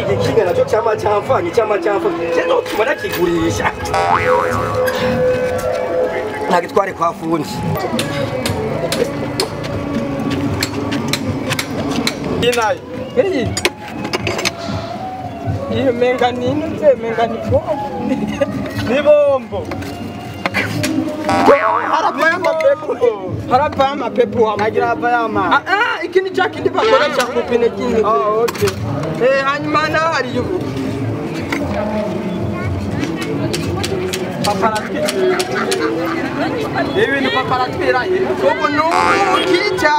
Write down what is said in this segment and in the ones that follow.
Iki kinga nacyo cyama cyamfanye cyama cyamfanye. Cyo tubona kigurisha. Nagitware kwa fundi. Inayi. Iyi. Iyo menga nino nze menga ni bombo. Ni bombo. Harapaya mapepo. Harapaya mapepo wa agira hapa ama. Ah, iki ni cha kindi bakoresha kupine kindi. Oh, okay. Eh, hanyuma na hari yubu. Papa aratwira. Ibintu papa aratwira. Ubu nukica.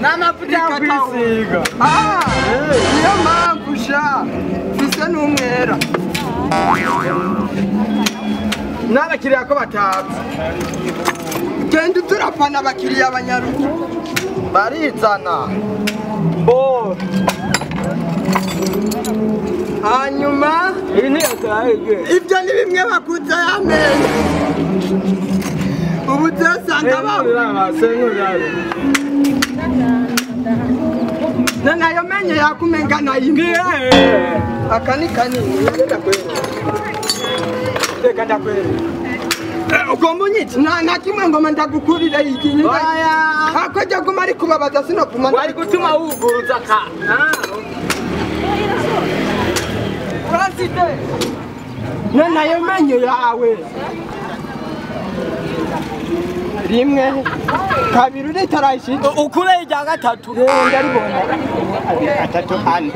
N'amavuta yo kwisiga. Ah, niyo mpamvu sha. Fise n'umwera. N'abakiriya ko batatse. Genda turapana abakiriya abanyarugo. Barizana. Bo. Hanyuma iyi ni yataye. Ibyo ni bimwe bakuza y'amenyo. Ubu turasanga ba. Nana ayo menyo yakumenga nayo. Aka ni kanini ndakwereka. Reka ndakwereka. Ugomba unyitse nta kimwe ngoma ndagukurira iki. Oya. Hakajya guma ari kubabaza sinopfuma. Wari gutuma wuguruza ka. President. Nana ayo menyo yawe. Rimwe kabiri uritaraishije ukure irya gatatu. Ndaribona. Atatu ane.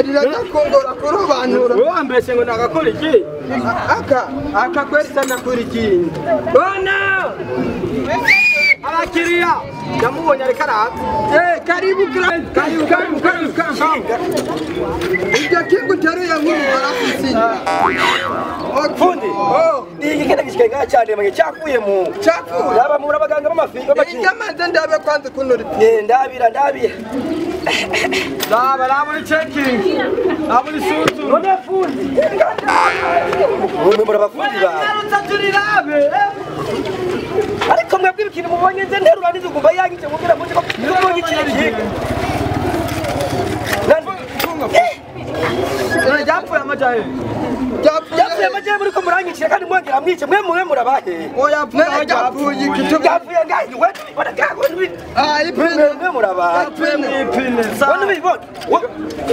Rirakongora kurobanura. Wewe wambeshe ngo ndagakora iki? Aka aka kweri sana kuri iki. Bona! Abakiriya ndamubonye ariko araza. Eh, karibu karibu karibu karibu karibu. Ibyo kingu teruye nk'ubu barafisinya. Fundi. Oh, iki kenda gishikaye ngaha cyane mwe cyakuye mu. Cyakuye. Ndaba muri abaganga b'amafi b'abakinyi. Ndamanze ndabe kwanza kuno riti. Eh, ndabira ndabira. Ndaba ndaburi checking. Ndaburi suzu. None fundi. Mwe muri abafundi ba. Narutsa turirabe. Ariko mwebwe ikintu mubonye nze nterura nizugumba yangice mubwira muti ko mubonye ikintu kinga. Ryapfuye amajahe. Ryapfuye amajahe muri ko muranyicira kandi mwongera mwice mwe mwe murabahe. Oya ryapfuye iki ryapfuye ngahi we tubibona gaho Ah, ipine mwe murabahe. Ipine. Wone bibona.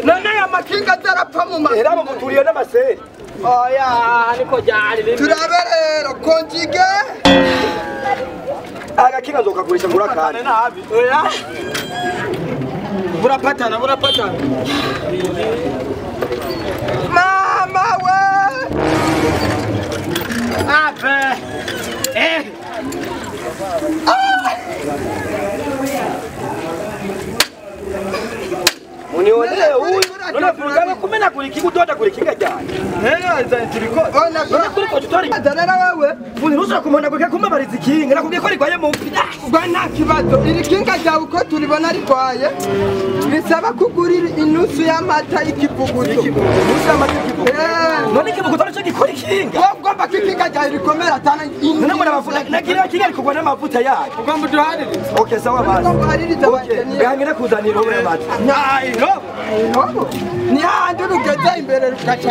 None aya makinga zarapfa mu ma. Era muturiye n'amaseri. Oya niko ryari. Turabe rero konjige. Agakinga nzokagurisha ngura kandi. Oya. Burapatana burapatana. Mama we. Ape. Eh. Ah. Munionee huyu. None furuga kumena kuri kigudoda kuri kinga cyane. Nero nzantiriko. Ona kuri ko tutori. Nzanara wewe. Fundi rusha kumona kuri kumabariza ikinga nakubwiye ko rigwaye mu mpina. Ubwo nta kibazo. Iri kinga ryawe uko turibona rigwaye bisaba kugurira inusu y'amata y'ikivuguto. Inusu y'amata y'ikivuguto. None ikivuguto nicyo gikora ikinga. Wowe ugomba ko ikinga ryawe rikomera cyane. None murabavuga nagira ikinga rikugwa n'amavuta yayo. Ugomba uduharirize. Okay sawa basi. Ugomba uharirize abakeniye. Gangire kuzanira wowe amata. Ntayo. Ni hahandi rugeze imbere rugaca.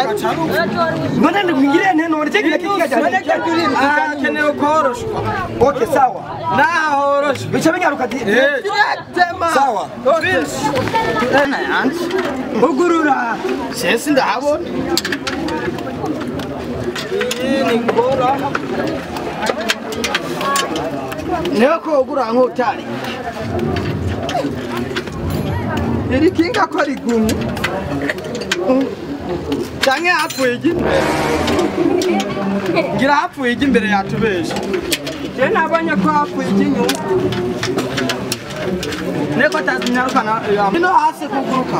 None ngire nte none cyo kinga None cyane. Akenewe koroshwa. Okay sawa. Nahoroshwa. Bica binyaruka Directement. Sawa. Ugurura. Sesi ndahabona. Iyi ni ngora. Niyo ko ugura nk'utari. Iri kinga ko rigumye. Canke hapfuye iry'imbere. Ngira hapfuye iry'imbere yatubesha. Je nabonye ko hapfuye iry'inyuma. Neko tazinyarukana ino hasi kuguruka.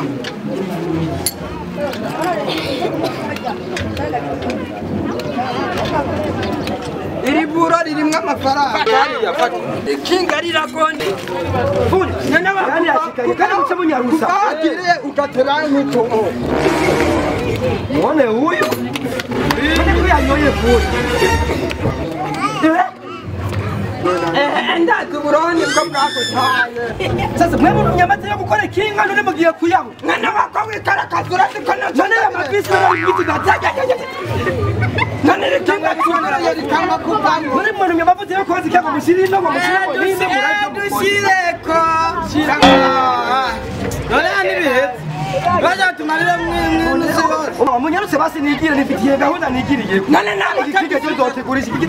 Iri buro ririmwo amafaranga. Ikinga riragonde. Fundi. Nene yashikaye kandi muce munyarusa. Kuva ugatera nk'uko. None huyu. None ko yanyoye fundi. Ndazi uburoni bwo bwagutaye. Sasa mwebwe munyamaze yo gukora ikinga none mugiye kuyanywa. None wako wikarakaza urazi ko none amabisi n'ibiti gazaga. None ikinga tukoreye rikama kuvamo. Muri muntu nyamavuze yo koza ikinga mushire ino ngo mushire ngo ninde muraje dushireko. None nibihetse. Baja tumarira mw'inzu yose. Munyarutse basi nigire nifitiye gahunda nigiriye. None nawe ikinga cyo nzotegurisha iki.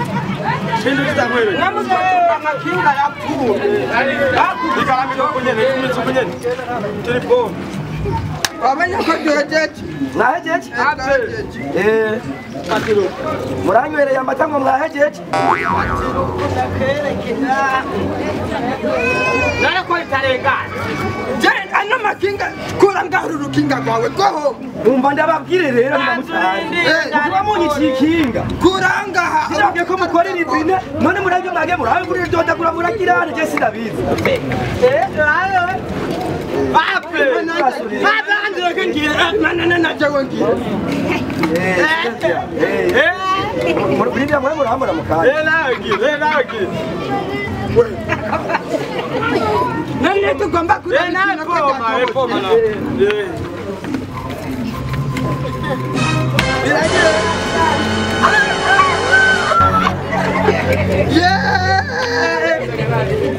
Shindu kitangwere. Namuzotura amakinga yapfuye. Ikaramiro kunyene kumitsu kunyene. Telefone. Wabonye ko duhejeje? Mwahejeje? Muranywereye amata ngo mwahejeje? None ko itarengana. Je ano makinga kura ngaho urukinga rwawe goho. Umva ndababwire rero ndamutaye. Kuba munyiciye ikinga. Kura ngaha. Sinabwiye ko mukorera ibine none murabyo mwage murabigurira dodagura muragirane je sinabizi. Bape. Bape andire ngira. None na jewe ngira. Muri bya mwe murahambura mukanya. Nawe ngira. None tugomba kurana nawe poma na.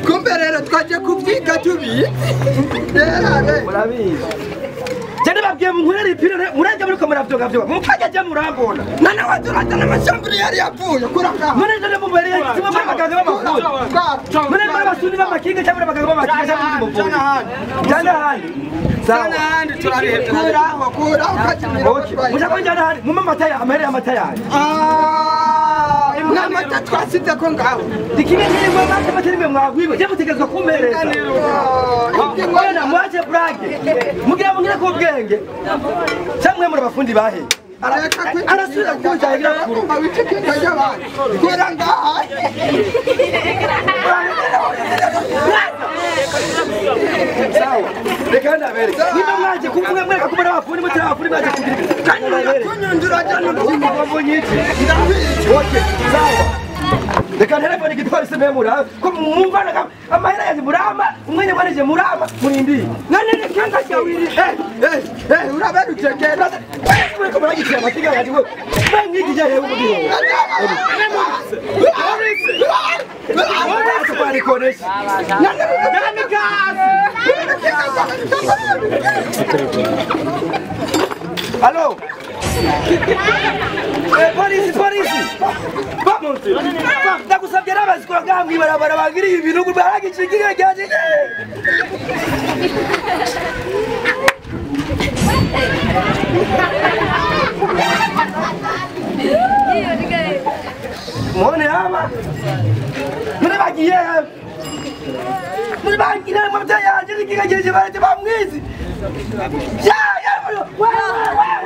Kumbe rero twaje kubyiga tubizi. Murabizi. Jane babwiye munkurere ipine murajya muri ko muravyoga vyoga. Mukajya je murambona. None waturata n'amashambure yari yapfuye kura ngaha. None none mubereye kimwe muri abaganga b'amakuru. None muri abasundi b'amakinga cyangwa muri abaganga b'amakinga cyangwa muri muvuzi. Jana ahandi. Jana ahandi turabihebye. Kuraho kuraho kajimira. Okay. Mushaka njana ahandi mumpe amata ya amahera y'amata yanyu. N'amata twasize ko ngaho. Ikinga kirimo amata amata nimwe mwagwiwe. Je mutegerezwa kumpereza. Oya mwaje brage. Mugira mugira ko ubwenge. Cyamwe muri abafundi bahe. Arasubira kunjagira kuru. Abikinga y'abantu. Kura ngaha. Sawa. Reka ndabereke. Niba mwaje kuvuga mwereka ko muri abafundi mutari abafundi mwaje kugira. Kandi kunyundura jana ubonyiki. Okay. Sawa. Reka nterefone igipolisi mbe muraba ko mumvana amahera yanjye murama umwanya mwarije murama murindi. None ikinga cyawiri. Uraberujegera. Muriko muragikira amakinga yanjye we. Mwigije hewe umudiho. Allo. Polisi polisi. Ndagusabye n'abazikora ngaha mw'ibarabara bagiriye ibintu baragicikiye cyaje. Mwone hama. None bagiye. None bagiye mu bya yanje ikinga cyeje barate bamwizi. Ya ya wa wa.